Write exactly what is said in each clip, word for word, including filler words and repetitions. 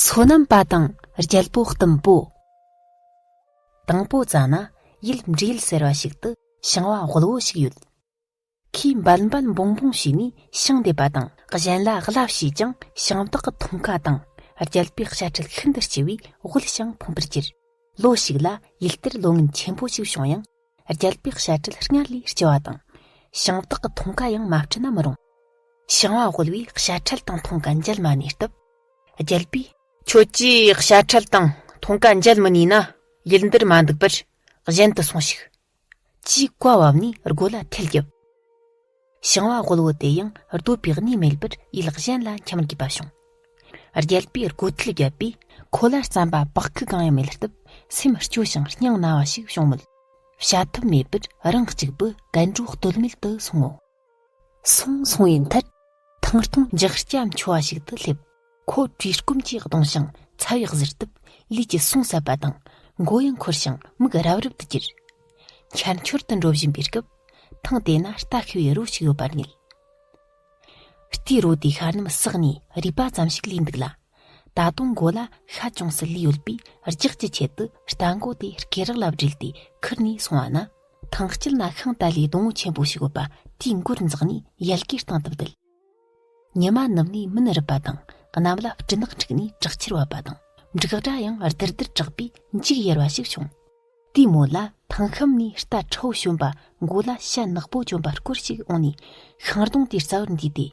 སོ་ནམ་པ་དང་རྒྱལ་པོ་གཏུམ་པོ། དང་པོ་ཙ་ན་ཡུལ་འབྲི་ཡུལ་ཟེར་བ་ཞིག་ཏུ་ཞིང་བ་དབུལ་བོ་ཞིག་ཡོད། ཁོས་འབལ་འབལ་འབུང་འབུང་བྱས་ནས་ཞིང་འདེབས་པ་དང་གཞན་ལ་གླ་བྱས་ཀྱང་ཞིང་བདག་གི་འཐུང་ཁ་དང་རྒྱལ་པོའི་དཔྱ་ཁྲལ་ཤིན་ཏུ་ལྕི་བས་དབུལ་ཞིང་ཕོངས་པར་གྱུར། ལོ་ཞིག་ལ་ཡུལ་དེར་ལོ་ངན་ཆེན་པོ་ཞིག་བྱུང་ཡང་། རྒྱལ་པོའི་དཔྱ་ཁྲལ་སྔར་ལས་ལྕི་བ་དང་། ཞིང་བདག་གི་འཐུང་ཁ་ཡང་མ་སྤྲད་ན་མི་རུང་། ཞིང་བ་དབུལ་བོས་དཔྱ་ཁྲལ་དང་འཐུང་ཁ་འཇལ་མ་ནུས་སྟབས། རྒྱལ་པོས། ཁྱོད་ཀྱིས་དཔྱ་ཁྲལ་དང་འཐུང་ཁ་འཇལ་མི་ནུས་ན། ཡུལ་འདིར་མ་འདུག་པར་གཞན་དུ་སོང་ཞིག་ཅེས་བཀའ་བབས་ནས་སྒོ་ལ་ཐལ་རྒྱབ། ཞིང་བ་དབུལ་བོ་དེ་ཡང་སྡོད་པའི་གནས་མེད་པར་ཡུལ་གཞན་ལ་འཁྱམས་དགོས་པ་བྱུང་། རྒྱལ་པོས་སྒོ་ཐལ་བརྒྱབ་པས་ཁོ་ལ་རྩམ་པ་བག་ཁུ་གང་ཡང་མེད་སྟབས་སེམས་སྐྱོ་ཞིང་སྙིང་ན་བ་ཞིག་བྱུང་མོད། བྱ་ཐབས་མེད་པར་རང་གཅིག་པུ་གད་འགྲོ་སྟོད་སྨད་དུ་སོང་ངོ་། སོང་སོང་བའི་མཐར། ཐང་སྟོང་འཇག་སྐྱ་མཆོ་བ་ཞིག་ཏུ་སླེབས། ཁོ་བཀྲེས་སྐོམ་གྱིས་གདུང་ཞིང་ཚ་བས་གཟིར་སྟབས་ལུས་ཀྱི་ཟུངས་ཟད་པ་དང་མགོ་ཡང་འཁོར་ཞིང་མིག་རབ་རིབ་ཏུ་གྱུར། འཁྱར་འཁྱོར་དུ་འགྲོ་བཞིན་པའི་སྐབས། ཐང་དེ་ན་རྟ་ཤི་བའི་རོ་ཞིག་ཡོད་པར་ངེས། རྟའི་རོ་དེའི་ཤ་རྣམས་ཟགས་ནས་རུས་པ་ཙམ་ཞིག་ལུས་འདུག་ལ། ད་དུང་མགོ་ལ་ཤ་ཅུང་ཟད་ལུས་ཡོད་པས་རྒྱགས་ཀྱི་ཆེད་དུ་རྟ་མགོ་དེ་སྐེ་རགས་ལ་བསྒྲིལ་ཏེ་ཁུར་ནས་སོང་བ་ན། ཐང་དཀྱིལ་ན་ཤིང་དལ་བའི་སྡོང་བོ་ཆེན་པོ་ཞིག་ཡོད་པ་དེའི་མགོར་འཛེགས་ནས་ཡལ་གའི་སྟེང་དུ་བསྡད། ཉི་མ་ནུབ་ནས་མུན་རུབ་པ་དང་གནམ་ལ་སྤྲིན་ནག་འཁྲིགས་ནས་དྲག་ཆར་བབས་པ་དང་འབྲུག་སྒྲ་ཡང་རྡིར་རྡིར་གྲགས་པས་འཇིགས་ཡེར་བ་ཞིག་བྱུང་། དེའི་མོད་ལ་ཐང་གཤམ་ནས་རྟ་ཁྲ་བོ་ཞོན་པ་མགོ་ལ་ཤ་ནག་པོ་གྱོན་པ་སྐོར་ཞིག་འོང་ནས་ཤིང་སྡོང་དེའི་རྩ་བར་འདུས་ཏེ།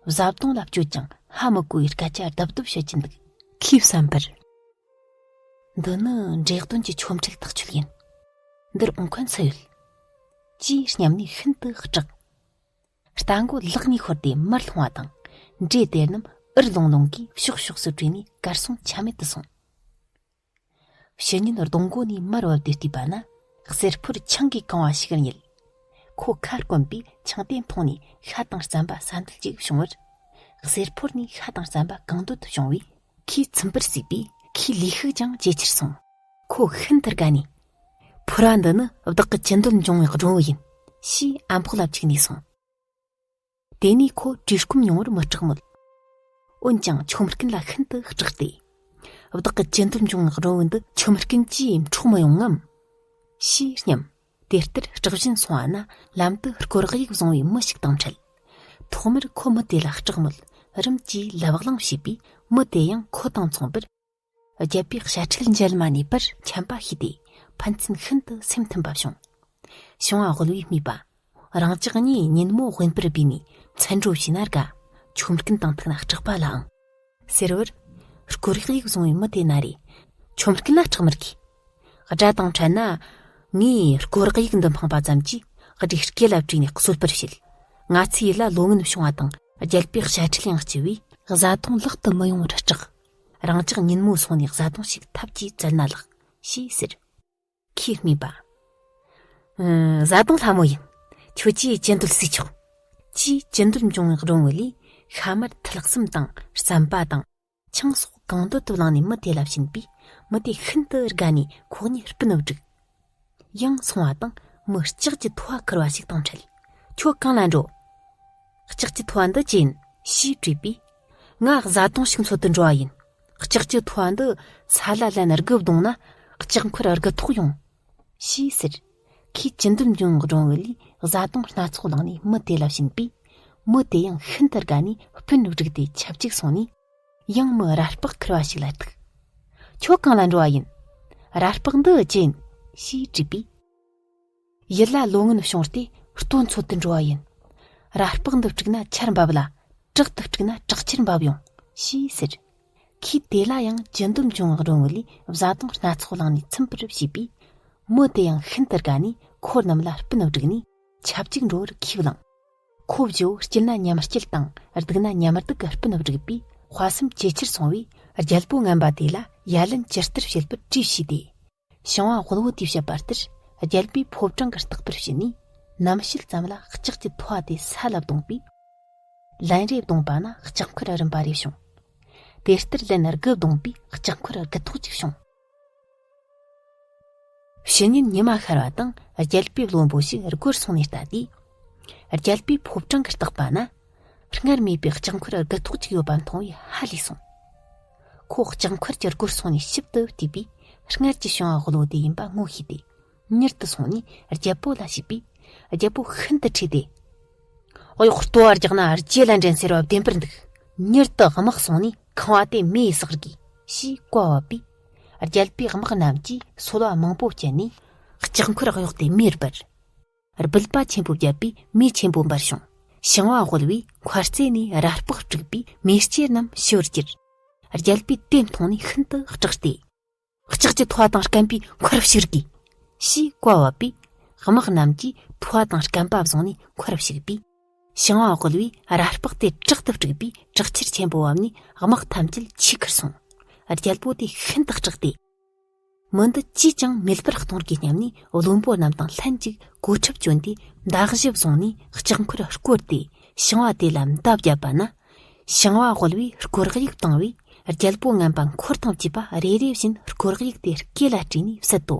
བཟའ་བཏུང་ལ་སྤྱོད་ཅིང་ཧ་མི་གོ་བའི་སྐད་ཆ་རྡབ་རྡབ་བཤད་ཀྱིན་འདུག་ཁོས་བསམ་པར། འདི་ནི་འབྲས་ལྡན་གྱི་ཆོ་འཕྲུལ་ཐག་ཆོད་ཡིན། འདིར་འོང་མཁན་སུ་ཡོད། ཅེས་སྙམ་ནས་ཤིན་ཏུ་སྐྲག་རྟ་མགོ་ལག་ནས་ཤོར་ཏེ་མར་ལྷུང་བ་དང་། འབྲས་དེ་རྣམས་འུར་ལོང་ལོང་གིས་ཕྱོགས་ཕྱོགས་སུ་བྲོས་ནས་གར་སོང་ཆ་མེད་དུ་སོང་། ཕྱི་ཉིན་སྡོང་མགོ་ནས་མར་བབས་ཏེ་བལྟས་པ་ན། གསེར་ཕོར་ཆང་གིས་གང་བ་ཞིག་རྙེད། ཁོ་ཁ་སྐོམ་པས་ཆང་དེ་འཐུང་ནས་ཤ་དང་རྩམ་པ་ཟ་འདོད་ཅིག་བྱུང་བར། གསེར་ཕོར་ནས་ཤ་དང་རྩམ་པ་གང་འདོད་དུ་བྱུང་བས་ཁོས་ཚིམ་པར་བརྩིས་པས་ཁོའི་ལུས་ཤུགས་ཀྱང་ཇེ་ཆེར་སོང་། ཁོ་ཤིན་ཏུ་དགའ་ནས། ཕོར་བ་འདི་ནི་བདག་གི་ཅི་འདོད་འབྱུང་བའི་སྒྲོན་བུ་ཡིན། ཞེས་ཨམ་ཕོག་ལ་བཅུག་ནས་སོང་། དེ་ནས་ཁོ་བཀྲེས་སྐོམ་མྱོང་བར་མི་སྐྲག་མོད། འོན་ཀྱང་ཆོམ་རྐུན་ལ་ཤིན་ཏུ་སྐྲག་སྟེ། བདག་གི་ཅི་འདོད་འབྱུང་བའི་སྒྲོན་བུ་འདི་ཆོམ་རྐུན་གྱིས་འཕྲོག་མི་ཡོང་ངམ། ཞེས་སྙམ། དེ་ལྟར་སྐྲག་བཞིན་སོང་བ་ན་ལམ་དུ་སྐོར་གཡུག་བཟུང་བའི་མི་ཞིག་དང་འཕྲད། ཐོག་མར་ཁོ་མི་དེ་ལ་སྐྲག་མོད། རིམ་གྱིས་ལབ་གླེང་བྱས་པས་མི་དེ་ཡང་ཁོ་དང་མཚུངས་པར། རྒྱལ་པོའི་དཔྱ་ཁྲལ་འཇལ་མ་ནུས་པར་འཁྱམས་པ་ཤེས་ཏེ་ཕན་ཚུན་ཤིན་ཏུ་སེམས་མཐུན་པ་བྱུང་། ཞིང་བ་དབུལ་བོས་སྨྲས་པ། རང་ཅག་གཉིས་ཉིན་མོ་དབེན་པར་བསྡད་ནས་མཚན་འགྲོ་བྱས་ན་དགའ། ཆོམ་རྐུན་དང་ཐུག་ན་སྐྲག་པ་ལའང་། ཟེར་བར། སྐོར་གཡུག་བཟུང་བའི་མི་དེ་ན་རེ། ཆོམ་རྐུན་ལ་སྐྲག་མི་དགོས། དགྲ་དང་འཕྲད་ན། ངས་སྐོར་གཡུག་འདི་འཕངས་པ་ཙམ་གྱིས་དགྲའི་སྐེ་ལ་བྲིས་ནས་གསོད་པར་བྱེད། ང་ཚོའི་ཡུལ་ལ་ལོ་ངན་བྱུང་བ་དང་རྒྱལ་པོའི་དཔྱ་ཁྲལ་ཡང་ལྕི་བས་བཟའ་བཏུང་ལག་ཏུ་མི་ཡོང་བར་སྐྲག་རང་ཅག་ཉིན་མོ་སོང་ནས་བཟའ་བཏུང་ཞིག་ཐབས་ཀྱིས་བཙལ་ན་ལགས། ཞེས་ཟེར། ཁོས་སྨྲས་པ། ཨང་། བཟའ་བཏུང་ལྷ་མོ་ཡིན། ཁྱོད་ཀྱིས་ཅི་འདོད་ཟོས་ཆོག་ཅེས་ཅི་འདོད་འབྱུང་བའི་སྒྲོན་བུ་ལས་ཤ་མར་ཐིལ་གསུམ་དང་རྩམ་པ་དང་ཆང་སོགས་གང་འདོད་དུ་བླངས་ནས་མི་དེ་ལ་བྱིན་པས་མི་དེ་ཤིན་ཏུ་དགའ་ནས་ཁོ་གཉིས་སྤུན་བསྒྲིགས། ཡང་སོང་བ་དང་མི་ལྕགས་ཀྱི་ཐོ་བ་ཁུར་བ་ཞིག་དང་འཕྲད། ཁྱོད་གང་ལ་འགྲོ། ལྕགས་ཀྱི་ཐོ་བ་འདི་ཅི་ཡིན་ཞེས་དྲིས་པས། ང་བཟའ་བཏུང་ཞིག་འཚོལ་དུ་འགྲོ་བ་ཡིན། ལྕགས་ཀྱི་ཐོ་བ་འདི་ས་ལ་ལན་དགུ་བརྡུངས་ན་ལྕགས་མཁར་དགུ་ཐོག་ཡོང་། ཞེས་ཟེར། ཁོས་ཅི་འདོད་འབྱུང་བའི་སྒྲོན་བུ་ལས་བཟའ་བཏུང་སྣ་ཚོགས་བླངས་ནས་མི་དེ་ལ་བྱིན་པས། མི་དེ་ཡང་ཤིན་ཏུ་དགའ་ནས་སྤུན་བསྒྲིགས་ཏེ་ཆབས་ཅིག་སོང་ནས། ཡང་མི་ར་སྤགས་ཁུར་བ་ཞིག་ལ་ཐུག་ཁྱོད་གང་ལ་འགྲོ་བ་ཡིན། ར་སྤགས་འདི་ཅི་ཡིན། ཞེས་དྲིས་པས། ཡུལ་ལ་ལོ་ངན་བྱུང་སྟེ་ལྟོ་འཚོལ་དུ་འགྲོ་བ་ཡིན། ར་སྤགས་འདི་དཀྲུགས་ན་ཆར་འབབ་ལ། བྲག་ཏུ་དཀྲུགས་ན་བྲག་ཆར་འབབ་ཡོང་། ཞེས་ཟེར། ཁོས་དེ་ལ་ཡང་ཅི་འདོད་འབྱུང་བའི་སྒྲོན་བུ་ལས་བཟའ་བཏུང་སྣ་ཚོགས་བླངས་ནས་ཚིམ་པར་བྱས་པས། མི་དེ་ཡང་ཤིན་ཏུ་དགའ་ནས་ཁོ་རྣམས་ལ་སྤུན་བསྒྲིགས་ནས་ཆབས་ཅིག་འགྲོ་བར་ཁས་བླངས། ཁོ་བཞི་བོ་སྐྱིད་ན་མཉམ་སྐྱིད་དང་སྡུག་ན་མཉམ་སྡུག་གི་སྤུན་བསྒྲིགས་པས་དཔའ་སེམས་ཇེ་ཆེར་སོང་བས་རྒྱལ་པོ་ངན་པ་དེ་ལ་ཡ་ལན་ཇི་ལྟར་བྱེད་པར་གྲོས་བྱས་ཏེ། ཞིང་བ་དབུལ་བོ་དེས་བཤད་པ་ལྟར་རྒྱལ་པོའི་ཕོ་བྲང་གི་རྟགས་པར་བྱས་ནས་ནམ་ཕྱེད་ཙམ་ལ་ལྕགས་ཀྱི་ཐོ་བ་དེ་ས་ལ་བརྡུངས་པས། ལན་རེ་བརྡུངས་པ་ན་ལྕགས་མཁར་རིམ་པ་རེ་བྱུང་། དེ་ལྟར་ལན་དགུ་བརྡུངས་པས་ལྕགས་མཁར་དགུ་ཐོག་ཅིག་བྱུང་། ཕྱི་ཉིན་ཉི་མ་ཤར་བ་དང་རྒྱལ་པོའི་བློན་པོ་ཞིག་སྒོར་སོང་ནས་ལྟ་དུས། རྒྱལ་པོའི་ཕོ་བྲང་གི་རྟགས་པ་ན། སྔར་མེད་པའི་ལྕགས་མཁར་དགུ་ཐོག་ཅིག་ཡོད་པ་མཐོང་བས་ཧ་ལས་སོང་། ཁོ་ལྕགས་འཁོར་གྱི་སྒོར་སོང་ནས་ཞིབ་ཏུ་བལྟས་པས། སྔར་གྱི་ཞིང་བ་དབུལ་བོ་དེ་ཡིན་པ་ངོ་ཤེས་ཏེ། མྱུར་དུ་སོང་ནས་རྒྱལ་པོ་ལ་ཞུས་པས། རྒྱལ་པོ་ཤིན་ཏུ་ཁྲོས་ཏེ། གཡོག་ལྟོ་བ་རྒྱག་ན་རྗེས་ལ་འདྲེན་ཟེར་བ་བདེན་པར་འདུག། མྱུར་དུ་དམག་སོང་ནས་ཁང་བ་དེ་མེ་ཡིས་བསྲེགས་དགོས་ཞེས་བཀའ་བབས་པས། རྒྱལ་པོས་དམག་རྣམས་ཀྱིས་སོལ་བ་མང་པོ་བསྐྱལ་ནས། ལྕགས་འཁོར་གཡོགས་ཏེ་མེར་སྦར། སྦུལ་པ་ཆེན་པོ་བརྒྱབ་པས་མེ་ཆེན་པོ་འབར་བྱུང་། ཞིང་བ་དབུལ་བོས་མཁར་རྩེ་ནས་ར་ལྤགས་དཀྲུགས་པས་མེ་ལྕེ་རྣམས་ཞུ་བར་གྱུར། རྒྱལ་པོས་དེ་མཐོང་ནས་ཤིན་ཏུ་སྐྲག་སྟེ། ལྕགས་ཀྱི་ཐོ་བ་དང་སྐམ་པས་མཁར་བཤིག་དགོས། ཞེས་བཀའ་བབས་པས། དམག་རྣམས་ཀྱིས་ཐོ་བ་དང་སྐམ་པ་བཟུང་ནས་མཁར་བཤིག་པས། ཞིང་བ་དབུལ་བོས་ར་ལྤགས་དེ་དྲག་ཏུ་དཀྲུགས་པས་དྲག་ཆར་ཆེན་པོ་བབས་ནས་དམག་ཐམས་ཅད་ཆུས་ཁུར་སོང་། རྒྱལ་པོ་དེ་ཤིན་ཏུ་སྐྲག་སྟེ། མི་འདི་ཅིས་ཀྱང་མེད་པར་གཏོང་དགོས་སྙམ་ནས། བློན་པོ་རྣམས་དང་ལྷན་ཅིག་གོ་ཁྲབ་གྱོན་ཏེ་མདའ་གཞུ་བཟུང་ནས་ལྕགས་འཁོར་བསྐོར་ཏེ་ཞིང་བ་དེ་ལ་མདའ་བརྒྱབ་པ་ན། ཞིང་བ་དབུལ་བོས་བསྐོར་གཡུག་བཏང་བས། རྒྱལ་པོ་ངན་པ་འཁོར་དང་བཅས་པ་རེ་རེ་བཞིན་བསྐོར་གཡུག་དེ་སྐེ་ལ་དཀྲིས་ནས་བསད་དོ།